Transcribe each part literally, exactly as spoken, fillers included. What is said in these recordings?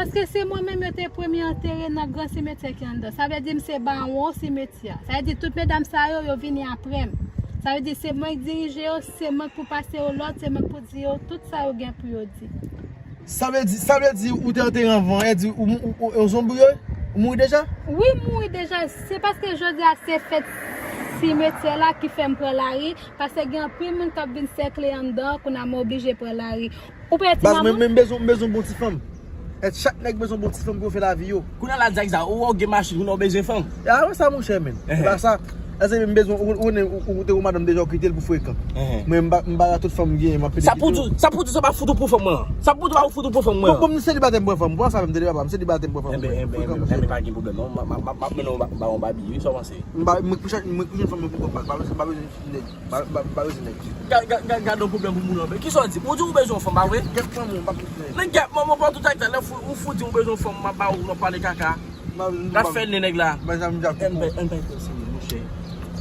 Paske se mwen menm yo te premye antere nan gran simetyè ki anndan. Sa vle di m se bawon simetyè a. Sa vle di tout medam sa yo, yo vini apre m. Sa vle di se mwen k dirije yo, se mwen k pou pase yo lòd, se mwen k pou di yo tout sa yo gen pou yo di. Sa vle di, sa vle di ou te antere anvan, e di ou, ou, ou, ou zonbi yo, ou mouri deja? Wi, m mouri deja. Se paske jodi a se fèt simetyè la ki fè m pran lari, paske gen anpil moun k ap vin sèkle anndan, kounye a m oblije pran lari. Ou pè ti baz, mwen, manman? Mwen m bezwen, m bezwen bon ti fanm. E chak nèg bezwen bon ti fanm pou yo fè lavi yo. Kounye a la, Zak, Zak, ou, ou gen machin, kounye a ou bezwen fanm. A, wè sa, monchè, men. Se pa sa. Èske m bezwen, ou, ou, ou, ou, ou te yon madanm deja, ou kite l pou frekan. Mwen, m pa, m pa tout fanm m genyen, m ap pede kite yo. Sa pou di, sa pou di, sa pa fout ou pou fanm mwen. Sa pou di, pa fout ou pou fanm mwen. Bon, bon, m selibatè, m pran fanm. Bon, sa, m selibatè, m selibatè, m pran fanm. Enben, enben, enben, pa gen pwoblèm, non. M, m, m, m ap mennen w ba, ba yon babi, wi, sa w panse? M pa, mwen, pou chak, mwen, pou jèn fanm, mwen, pou kòb, pa, pa, pa bezwen nèg. Ba, ba, ba yo di nèg. Ga-, ga-, ga-, gade yon pwoblèm pou moun anben. Kisa w di? Ou di ou bezwen yon fanm, pa vre? Gèt manman w, pa fout nèg. Men gèt manman w, pa tout ak sa, lè fou, ou fou di ou bezwen yon fanm, m ap ba ou, n ap pale kaka. N ap fè nen nèg la. Ann bay, ann bay kòm serye, monchè.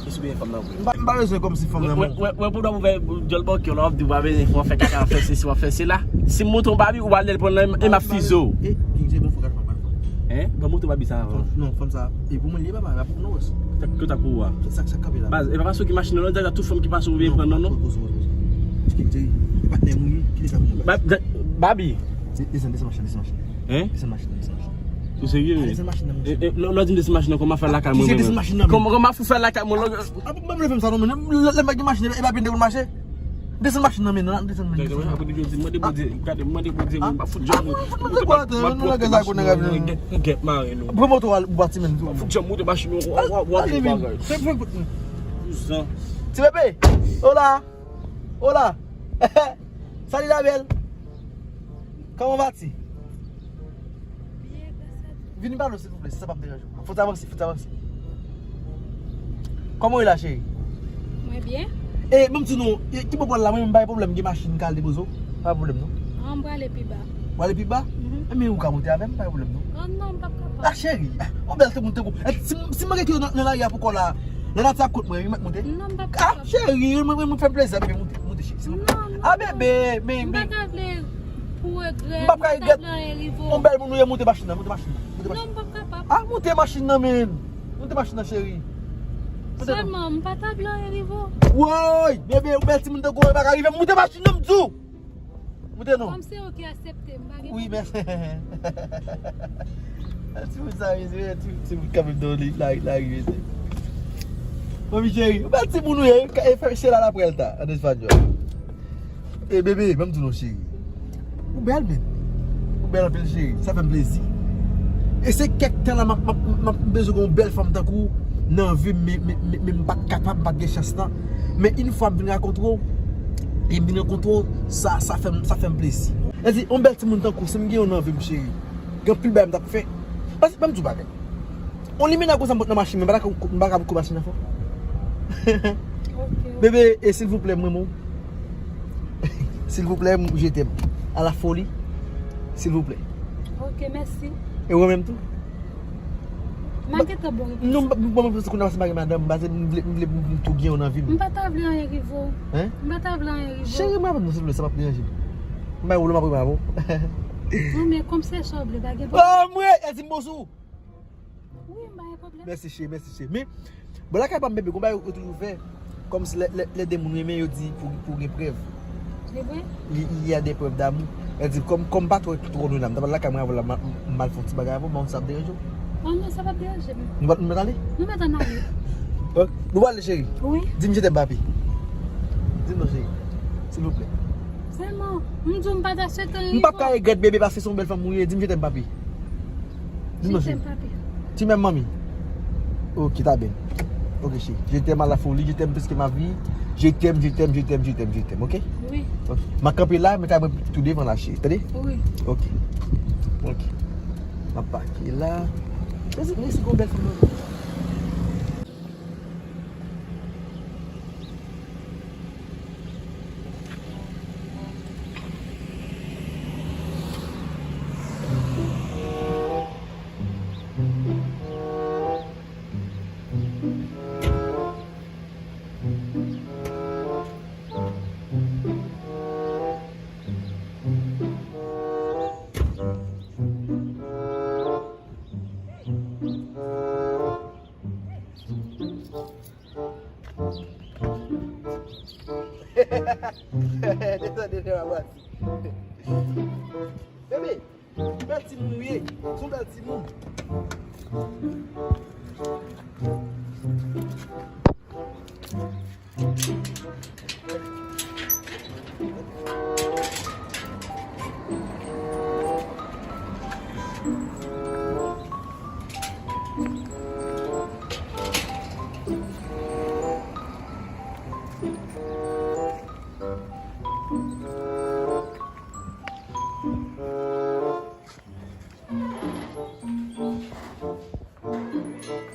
Mesye, byen fanm nan vre. M pa, m pa bezwen kòm si fanm nan, wè, non. Wè, wè, wè, pou w fè dyòl bòkyè w la, w ap di w pa bezwen fanm, w ap fè kaka, w ap fè sesi, w ap fè sela. Si m montre w babi, ou pral lè l pran nan, e m ap fize w. E, King J, bon, fò gade fanm, gade fanm. Hein? Ban moute babi sa avan. Non, fanm sa, e pou mwen li ye papa, e pa pou non wòs. Sa ki ta pou ou a? Sa, sa kanpe la. Baz, e pa paske ki machin nan, non, tout fanm ki pase ou vin pran non, non. Poz, poz, poz, poz. Ki, ki, e patnè mwen, ki leta mwen. Ba-, ba-, babi. De-, desann, desann machin, desann machin. Hein? Desann machin, desann machin. Ou serye? Ah, desann machin nan, monchè. E, e, lè, lè w di m desann machin nan, kòman fè lakay mwen, mwen menm? Desann machin nan, men. Kòman, kòman fè lakay mwen, lè, ah, mwen, mwen fè m sa non, men, lè, lè, lè m pa gen machin, e pa byen de pou l mache. Desann machin nan, men, non, desann, men. Gade, mande Bondye, gade, mande Bondye, mwen pa fout janm. Ah, fout janm, mwen pa fout janm moute machin nan, non, gèt, gèt mare nou. Pran moto a, ou pati, men. Fout janm moute machin nan, w, w, w, w, w, bagay. Ti bebe, hola, hola. Salut la belle. Comment vas-tu? Vini ba nou, silvouplè, si sa p ap deranje w. Fò w avanse, fò w avanse. Kòman w ye la, cheri? Mwen byen. E, ban m di nou, e, ki bò w pral la, mwen menm, pa gen pwoblèm, gen machin, m ka al depoze w. Pa gen pwoblèm, non. An, m prale pi ba. W prale pi ba? Mhm. E, men ou ka monte avè m, pa gen pwoblèm, non. An, non, m p ap kapab. Ah, cheri, ah, yon bèl timoun tankou w. E, si, si m manke w nan, nan lari a pou kò la, lè nati ap kot mwen, wi, m ap monte. Non, m p ap kapab. Ah, cheri, mwen, mwen, mwen fè m plezi, bebe, monte, monte, cheri. Non, non, non. Ah, bebe, men, men. M pa ta vle pou regrèt, m pa ta vle anyen rive w. Yon bèl moun ou ye, monte machin nan, monte machin nan, monte machin nan. Non, m p ap kapab. Ah, monte machin nan, men. Monte machin nan, cheri. Monte non. Sèlman, m pa ta vle anyen rive w. Woy, bebe, yon bèl timoun tankou w, e pa ka rive m. Monte machin nan, m di w. Monte non. Kòm se ou ki aksepte m, pa gen pwoblèm. Wi, mèsi. Timoun sa, mesye, ti, timoun kanmenm nan li, la, la, mesye. Manmi cheri, ou bèl timoun ou ye, e fè chela la prèl ta, an espanyòl. E bebe, ban m di w non, cheri. Ou bèl, men. Ou bèl anpil, cheri. Sa fè m plezi. E se kèk tan la, m ap, m ap, m ap bezwen yon bèl fanm tankou w nan vi m, men, men, men, men m pa t kapab, m pa t gen chans lan. Men yon fwa m vin rakontre w, e m vin rakontre w, sa, sa fè m, sa fè m plezi. Sa di, yon bèl timoun tankou w, si m gen youn nan vi m, cheri, gen anpil bagay m t ap fè. Paske, ban m di w bagay. On limena konsa m pot nan machin, men m pa ka, m pa ka kou machin nan fò. Ok. Bebe, e silvouplè, m renmen w. Silvouplè, m, je t'aime. À la folie. Silvouplè. Ok, mèsi. E ou renmen m tou? M a gentan bon repons. Non, m pa, m pa, m pa, m pa, m pa gen madanm, m pa, m vle, m vle, m tou gen yon nan vi m. M pa ta vle anyen rive w. Hein? M pa ta vle anyen rive w. Cheri, m avè w non, silvouplè, sa p ap deranje m. M bay ou lè m ap renmen avè w. Non, men kòm se sa w vle, pa gen pwoblèm. Ah, mwen, e di m bonsou. Wi, m pa gen pwoblèm. Mèsi, cheri, mèsi, cheri. Men, bon, lakay pa m, bebe, gon bagay yo toujou fè. Kòmsi lè, lè, lè de moun renmen, yo di pou, pou gen prèv. De prèv? Il, il y a des preuves d'amour. Sa di, kòm, kòm m pa twò, twò renmen la, m ta pral lakay mwen avè w la, m, m al fè yon ti bagay avè w, m pa konn si sa ap deranje w. Oh non, sa p ap deranje m. Nou pa, nou mèt ale? Nou mèt ann ale. Ok, nou pral ale, cheri? Wi. Di m je t'aime, papi. Di m non, cheri. Silvouplè. Sèlman, m di w m pa ta swete anyen. M p ap ka regrèt, bebe, paske se yon bèl fanm ou ye. Di m je t'aime, papi. Di m non, cheri. Je t'aime, papi. Tu m'aimes, mami? Ok, ta bien. Ok, chérie. Je t'aime à la folie, je t'aime plus que ma vie. Je t'aime, je t'aime, je t'aime, je t'aime, je t'aime, ok? Wi. Ok. M a kanpe la, men kay mwen tou devan la, chérie. Tande? Wi. Ok. Ok. M ap pake la. Mèsi, mèsi, gon bèl fanm. Desann, desann, desann. Bebe, bèl timoun ou ye. Son bèl timoun.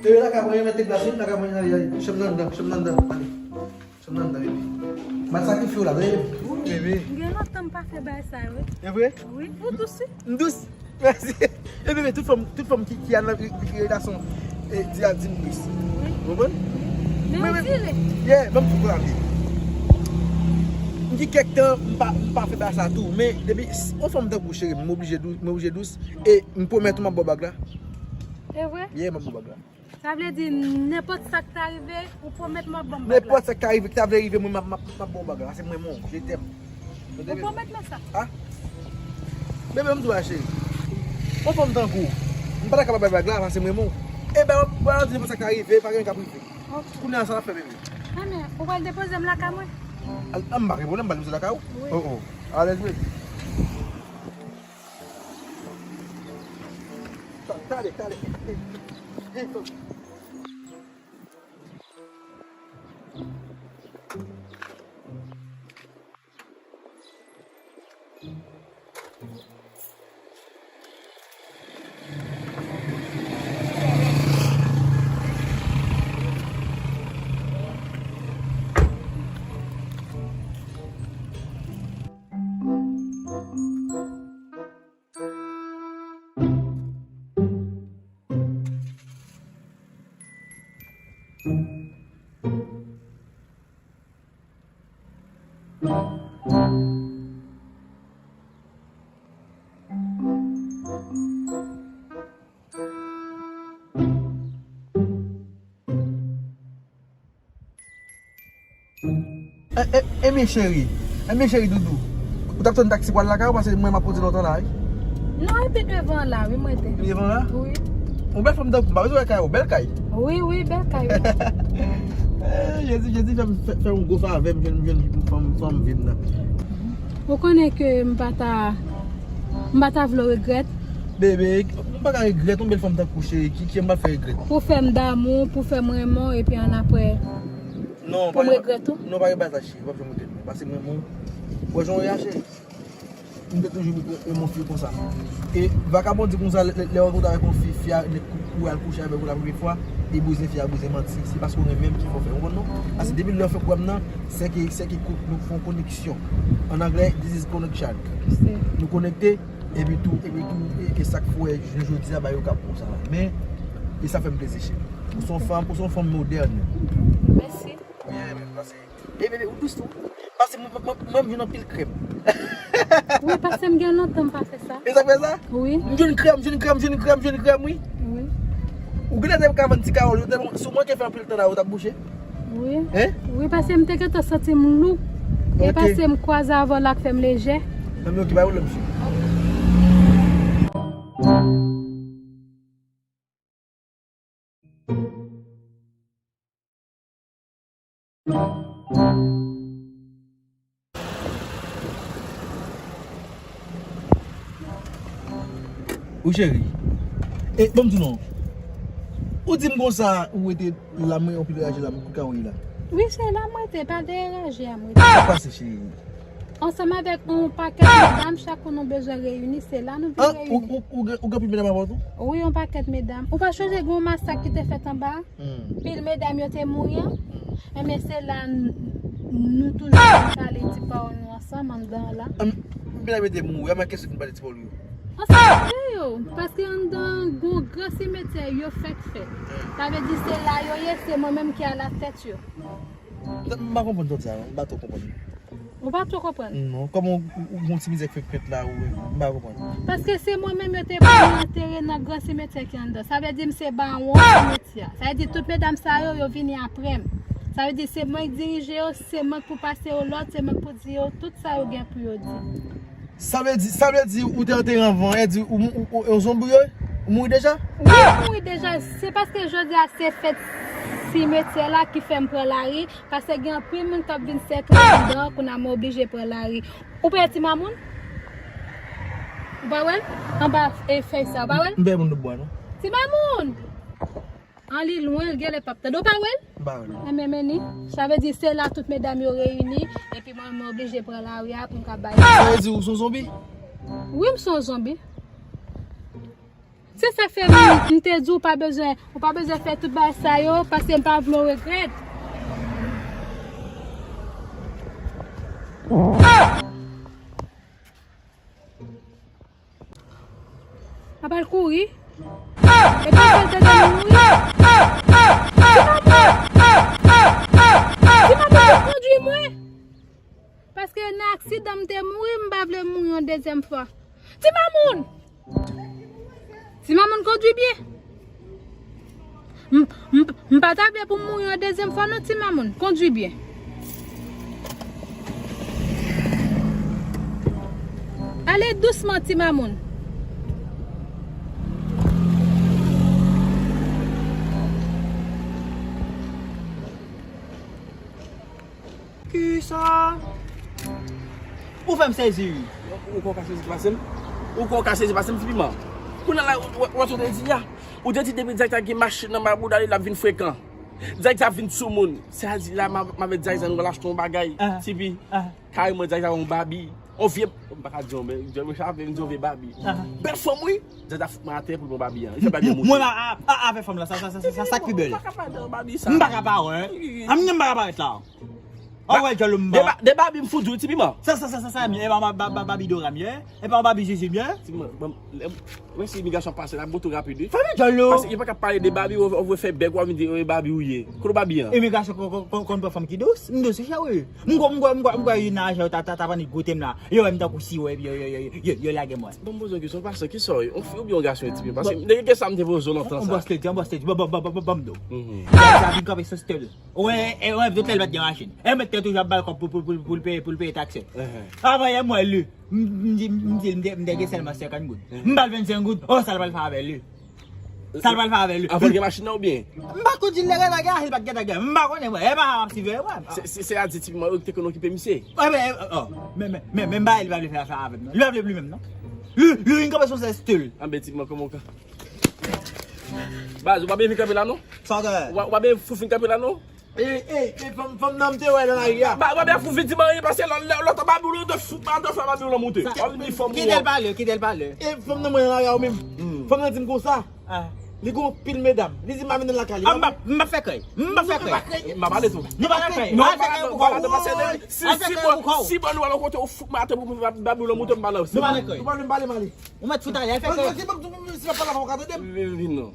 E lakay mwen, mete glas, wi, lakay mwen, ale, ale. Chanm nan anndan, chanm nan anndan, ale. Chanm nan anndan, bebe. M ap sakrifye w la, tande, bebe. Bebe. M gen lontan m pa fè bagay sa yo, wi. E vre? Wi, ou dous, wi. M dous. Mèsi. E bebe, tout fanm, tout fanm ki, ki al nan re-, re-, relasyon, e, di a di m dous. Wi. Ou konprann? Men ou dire. Yeah, ban m tou konn ale. M gen kèk tan, m pa, m pa fè bagay sa tou. Men depi s-, yon fanm tankou w, cheri, m oblije dous, m oblije dous. E m pwomèt ou m ap ba w bag la. E vre? Yeah, m ap ba w bag la. Sa vle di, nenpòt sa k ta rive, ou pwomèt m ap ban m bag la? Nenpòt sa k ta rive, ki ta vle rive, mwen, m ap, m ap, m ap ba w bag la. Se mwen, mwen, je t'aime. Ou pwomèt mwen sa? Ah? Bebe, m di w la, cheri. Yon fanm tankou w, m pa ta kapab bay bag la, paske mwen, mwen. E ben, bon, di nenpòt sa k ta rive, pa gen k ap rive. Ok. Kounye a, sa n ap fè, bebe? Ah, men, ou pral depoze m lakay mwen? Al, an, m pa gen pwoblèm, m pral depoze lakay ou. Wi. Oh, oh. Alèz, bebe. Tande, tande. E, e, ebyen cheri, ebyen cheri doudou. Ou t ap tann taksi pou al lakay ou, paske mwen m ap poze lontan la, wi. Non, epi devan la, wi, mwen te. Devan la? Wi. Yon bèl fanm tankou m, pa bezwen wè kay ou, bèl kay. Wi, wi, bèl kay, wi. Eh, Jezi, Jezi fè m, fè, fè yon gwo favè, m jwenn, m jwenn fanm, fanm vi m nan. Ou konnen ke m pa ta, m pa ta vle w regrèt. Bebe, m pa ka regrèt, yon bèl fanm tankou cheri, ki, ki m pral fè regrèt? Pou fè m damou, pou fè m renmen w, epi annapre, non, pou m regrèt ou? Non, pa gen bagay sa, cheri, w ap janm regrèt mwen. Paske mwen, mwen, wè jan w ye a, cheri. M te toujou renmen yon fi konsa. E vakabon di konsa, lè, lè, lè w rankontre avèk yon fi, fi a nèk kou, kou al kouche avèk ou la premye fwa, e bouzen fi a bouzen manti. Se paske w renmen m ki fè w fè. Ou konprann non? Paske depi lè w fè kwè m nan, se ke, se ke nou fè yon koneksyon. An anglè, this is connection. Nou konekte, epi tou, epi tou, e, e sa k fè w wè jounen jodi a, bagay yo ka konsa la. Men, e sa fè m plezi, cheri. Ou se yon fanm, ou se yon fanm modèn. Mèsi. Wi, men pase. E bebe, ou dous tou. Pase mwen, mwen, mwen, mwen jwenn anpil krèm. Wi, paske m gen lontan m pa fè sa. E sa k fè sa? Wi. M jwenn krèm, jwenn krèm, jwenn krèm, jwenn krèm, wi. Wi. Ou genlè te ka vann ti kawòl, ou te, si w manke fè anpil tan la, ou t ap bouche? Wi. Hein? Wi, paske m te gentan santi m lou. E paske m kwaze avè w la k fè m lejè. Nan men okipe ou lè m cheri. Wi cheri. E, ban m di w non. Ou di m konsa, ou rete la, mwen okipe raje la, mwen kote w ye la. Wi, se la mwen te, pa dèyè raje a mwen te. Sa k pase, cheri? Ansanm avèk yon pakèt medam, chak nou bezwen reyini, se la nou vin reyini. Ah, ou, ou, ou gen, ou gen anpil medam avè w tou? Wi, yon pakèt medam. Ou pa sonje gen yon masak ki te fèt anba? Hmm. Pil medam yo te mouri an. Hmm. Enben, se la n-, nou toujou konn pale ti pawòl nou ansanm anndan an la. An, medam yo te mouri, an, men kiyès ki vin pale ti pawòl yo? Ansanm avè yo, paske anndan gon gran simetyè yo fèk fè. Hmm. Sa vle di se la yo ye, se mwen menm ki alatèt yo. M pa konprann tout sa, m pa twò konprann. Ou pa twò konprann? Non, kòman w, w, w gon ti mizè k fèk fèt la, ou, m pa konprann. Paske se mwen menm yo te pou antere nan gran simetyè ki anndan. Sa vle di m se bawon simetyè a. Sa vle di tout medam sa yo, yo vini apre m. Sa vle di se mwen k dirije yo, se mwen k pou pase yo lòd, se mwen k pou di yo tout sa yo gen pou yo di. Sa vle di, sa vle di ou te antere anvan, e di ou, ou, ou, ou zonbi yo, ou mouri deja? Wi, m mouri deja. Se paske jodi a se fèt simetyè la ki fè m pran lari, paske gen anpil moun k ap vin sèke anndan, kounye a m oblije pran lari. Ou pa wè Ti Mamoun? Ou pa wè l? Anba, e, fèy sa, ou pa wè l? M pa wè moun nan bwa, non. Ti Mamoun! An li lwen, l genlè p ap tande. Ou pa wè l? M pa wè l. Enben, men ni, sa vle di se la tout medam yo reyini, epi mwen, mwen oblije pran lari a pou m ka bay. Sa vle di ou se yon zonbi? Wi, m se yon zonbi. Se sa k fè m, m te di w pa bezwen, ou pa bezwen fè tout bagay sa yo, paske m pa vle w regrèt. Apa l kouri? Epi l fè l tande l mouri. Ti Mamoun! Ti Mamoun, ou kondwi mwen! Paske nan aksidan m te mouri, m pa vle mouri yon dezyèm fwa. Ti Mamoun! Ti Mamoun, kondwi byen. M, m, m pa ta vle pou m mouri yon dezyèm fwa non, Ti Mamoun. Kondwi byen. Ale dousman, Ti Mamoun. Kisa? Ou fè m sezi wi. Ou kwè w ka sezi pase m? Ou kwè w ka sezi pase m, Ti Piman? Kounye a la, w, w, w, ou te di a. Ou te di depi direktè a gen machin nan mabouda li, l ap vin frekan. Direktè a vin sou moun. Sa di la, m a, m avèk direktè a nou pral achte yon bagay. Ah. Tipi. Ah. Kareman direktè a yon babi. On vye, m pa ka di yon, men, Djòl mwen chape, m di yon vye babi. Ah. Bèl fanm, wi. Direktè a fout mwen atè pou l pran babi an. Li fè babi an monte. Mwen, a, a, a, avèk fanm lan, sa, sa, sa, sa, sa, sa ki bèl? M pa ka pa wè. M pa ka pa wè. A m menm m pa ka parèt la. An wè, Djòl m ba. De ba-, de babi m fout ou, Ti Piman. Sa, sa, sa, sa, sa, m ye. E pa ba, ba, ba, babi Dora m ye. E pa babi Jiji m ye. Ti Piman, bon, lè, wè si imigrasyon pase la, bout ou rapid, wi. Fè m Djòl. Paske yo pa ka pale de babi, ou, ou vle fè bèg, ou vin di, e, babi ou ye. Kote babi an? Imigrasyon kon, kon, kon, konn pran fanm ki dous. M dous, wi, cheri. M kwè, m kwè, m kwè, m kwè youn nan ajan yo ta, ta, ta vin goute m la. Yo wè m tankou siwo, epi yo, yo, yo, yo, yo lage m wè. Bon, m poze yon kesyon, paske ki sa w ye? Yon fi oubyen yon gason, Ti Piman? Paske nèg gen sa m te poze w lontan sa. On bòs ledi, on bòs ledi, ban, ban, ban, ban, ban m di w. Mhm. Sa vin kanpe sou stèl. Wè, e, wè, tout lè l pa t gen machin. E mèt tè toujou ap ba l kòb pou, pou, pou, pou l peye, pou l peye taksi. Ehe. Avan yè m wè li. M, m di, m di, m te, m te gen sèlman senkant goud. Ehe. M ba l vennsenk goud. Oh, sa l pral fè avè li? Sa l pral fè avè li? Avan l gen machin nan oubyen? M pa ko di l te gen lagè, li pa t gen lagè. M pa konnen, mwen. E pa m ap siveye, mwen. Se, se, se a di Ti Piman yo te konn okipe misye. Wè, men, oh, men, men, men, men, m pa li pa vle fè afè avè m, non. Li pa vle pli menm, non. Li, li vin kanpe sou sèl stèl. Anben, Ti Piman, kòman w ka? Baz, ou pa byen vin kanpe la, non? Sa w ta fè? Ou pa, ou pa byen fout fin kanpe la, non? E, e, e, fanm, fanm nan m te wè nan lari a. Ba, ba, ba, fou vin di m anyen, paske lò, lò, lòt babi w lan te fout, ba, te fè babi w lan monte. Sa, w ap vin di fanm ou kite l pale, kite l pale. E, fanm nan mwen nan lari a ou menm. Hmm. Fanm nan di m konsa. Ah. Li gon pil medam. Li di m pa mennen l lakay li. Ah, m pa, m pa fè krèy. M pa fè krèy. M pa pale tou. Nou pa fè krèy. Non, pa pale tou, pa pale tou, paske si, si bon, si bon nou al yon kote, ou fout m atè pou babi w lan monte, m pa nan. Nou pa fè krèy. Nou pa vle m pale, m ale. Ou mèt fout ale, al fè krèy. Si pa pale, pa ka tande m. Vin, vin, non.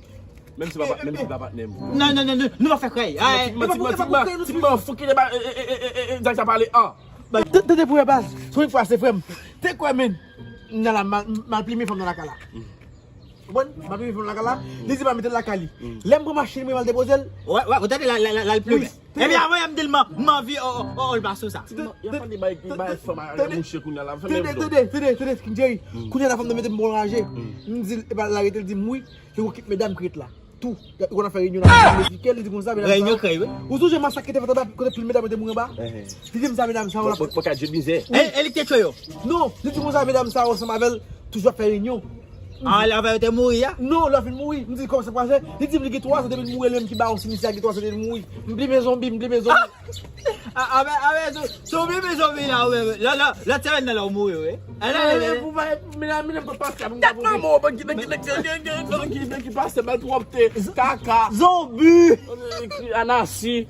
Menm si pa, menm si pa patnè m. Non, non, non, non, nou pa fè krèy. Ti Piman, Ti Piman, Ti Piman, Ti Piman, fou kite ba, e, e, e, e, e, Jack sa pale, an. Tande, tande pou baz, se yon fwa, se frè m. Te kwè, men, m nan la, m al, m al plimen fanm nan lakay la. Ou konprann? M al plimen fanm nan lakay la, li di pa mete l lakay li. Lè m pran machin mwen, m al depoze l. Wè, wè, ou tande la, la, la, la, l plimen. Ebyen, avan yè m di l, m, m anvi, o, o, o, l pa sou sa. Tande, y ap pale bay, bay fanm a mouche kounye a la, fè m vle. Tande, tande, tande, tande, King Jerry. Kounye a la fanm nan mete m bon raje. M di l, epa l arete, l di m wi. Li gon kit medam ki ret la. Tou. Li konn ap fè reyinyon nan Meziken, li di konsa, medam sa yo. Reyinyon krèy, wi. Ou sonje masak ki te fèt anba, kote pil medam yo te mouri anba? Li di m sa, medam sa yo la. Mwen ka di mizè. E, e li ki te tchwe yo? Non, li di konsa, medam sa yo ansanm avè l, toujou ap fè reyinyon. A, lè avè yo te mouri a? Non, lè fin mouri. M di kòman sa pase? Li di m li gen twa zan depi l mouri, li menm ki ba yon sinistre a gen twa zan depi l mouri. M plimen zonbi, m plimen zonbi. A, avè, avè, so, so, plimen zonbi la, ou menm. La, la, lòt semèn nan la, ou mouri, wi. Ala, ala, ala. Pou bay, men la, men la, pa pase, pou m ka pase. Tèt manman w, ki, ki pase, malpwòpte, kaka. Zonbi. Anasi.